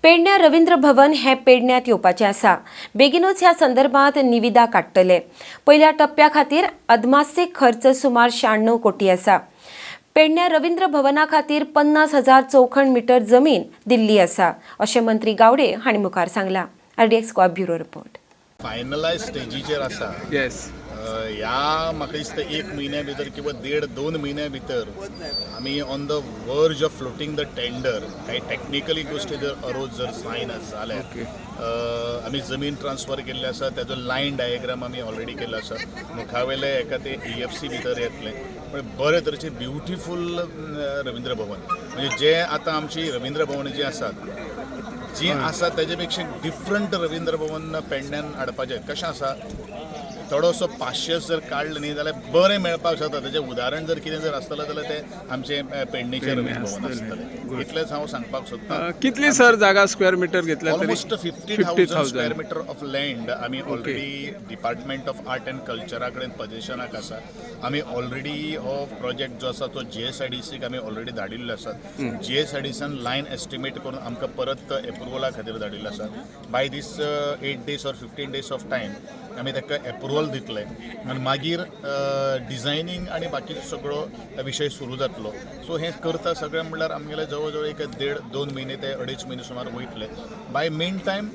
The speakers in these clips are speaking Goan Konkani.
पेडण्या रवींद्र भवन हें पेडण्यांत येवपाचें आसा. बेगीनूच ह्या संदर्भात निविदा काडटले. पयल्या टप्प्या खातीर अदमासीक खर्च सुमार 96 कोटी आसा. पेडण्या रवींद्र भवना खातीर 50,000 चौखण मिटर जमीन दिल्ली आसा, अशें मंत्री गावडे हांणी मुखार सांगलां. RDX Goa bureau report. Finalise स्टेजीचेर आसा. ह्या म्हाका दिसता एक म्हयन्या भितर किंवा देड दोन म्हयन्या भितर आमी on the verge of floating the tender. काही टॅक्निकली गोश्टी जर अरोज जर जायना जाल्यार आमी जमीन ट्रान्सफर केल्ली आसा, ताजो लायन डायग्राम आमी ऑलरेडी केल्लो आसा. मुखावेले एका ते EFC भितर येतलें. पण बरे तरेचे ब्युटिफूल रवींद्र भवन, म्हणजे जे आतां आमची रवींद्र भवन जी आसात जी आसा तेजे पेक्षा डिफरंट रवींद्र भवन पेडण्यान हाडपाचें. कशें आसा, थोडोसो पाशियस जर काडलें न्ही जाल्यार बरें मेळपाक शकता. तेजें उदाहरण जर कितें जर आसतलें जाल्यार तें आमचें पेडणेचें रवींद्र भवन आसतलें, इतलेंच हांव सांगपाक सोदतां. कितली सर जागा स्क्वेअर मिटर घेतल्या तरी? Almost 50,000 square meter of land आमी already department of art and कल्चरा कडेन पजेशनाक आसा. आमी ऑलरेडी हो प्रोजेक्ट जो आसा तो GSIDC आमी ऑलरेडी धाडिल्लो आसा. GSIDC line एस्टिमेट करून आमकां परत एप्रुवला खातीर धाडिल्लो आसा. By this 8 days or 15 days of time आमी ताका एप्रुवल दितले आनी मागीर डिझायनींग आनी बाकीचो सगळो विशय सुरू जातलो. सो हें करता सगळें म्हणल्यार आमगेले जवळ जवळ एक देड दोन म्हयने ते अडेच म्हयने सुमार वयतले. बाय मीन टायम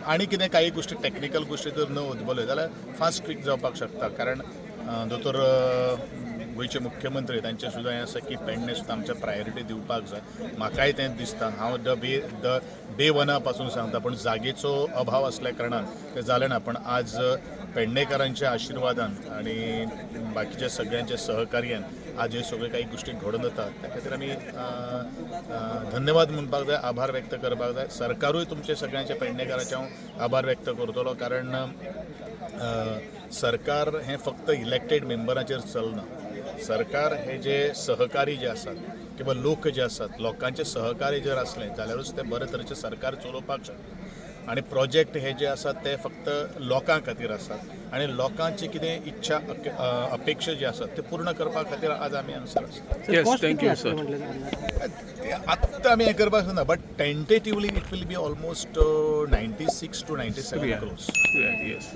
आनी कितें काही गोश्टी, टॅक्निकल गोश्टी जर न उद्भवल्यो जाल्यार फास्ट क्विक जावपाक शकता. कारण दोतोर गोंयचे मुख्यमंत्री तांचें सुद्दां हें आसा की पेडणे सुद्दां आमच्या प्रायोरिटी दिवपाक जाय. म्हाकाय तें दिसता. हांव the day वना पासून सांगता, पूण जागेचो अभाव आसल्या कारणान तें जालें ना. पण आज पेडणेकारांच्या आशिर्वादान आनी बाकीच्या सगळ्यांच्या सहकार्यान आज हे सगळे काही गोश्टी घडून येतात. त्या खातीर आमी धन्यवाद म्हणपाक जाय, आभार व्यक्त करपाक जाय. सरकारूय तुमचे सगळ्यांचे पेडणेकाराचे हांव आभार व्यक्त करतलो, कारण सरकार हें फक्त इलेक्टेड मेंबराचेर चलना. सरकार हे जे सहकारी जे आसात किंवा लोक जे आसात, लोकांचे सहकार्य जर आसलें जाल्यारूच ते बरे तरेचें सरकार चलोवपाक शकता. आनी प्रोजेक्ट हे जे आसात ते फक्त लोकां खातीर आसात आनी लोकांची कितें इच्छा, अपेक्षा जे आसात ते पूर्ण करपा खातीर आज आमी हांगसर आसात. Yes, thank you sir. आत्तां आमी हें करपाक शकना, but tentatively it will be almost 96 to 97 crores. Yes.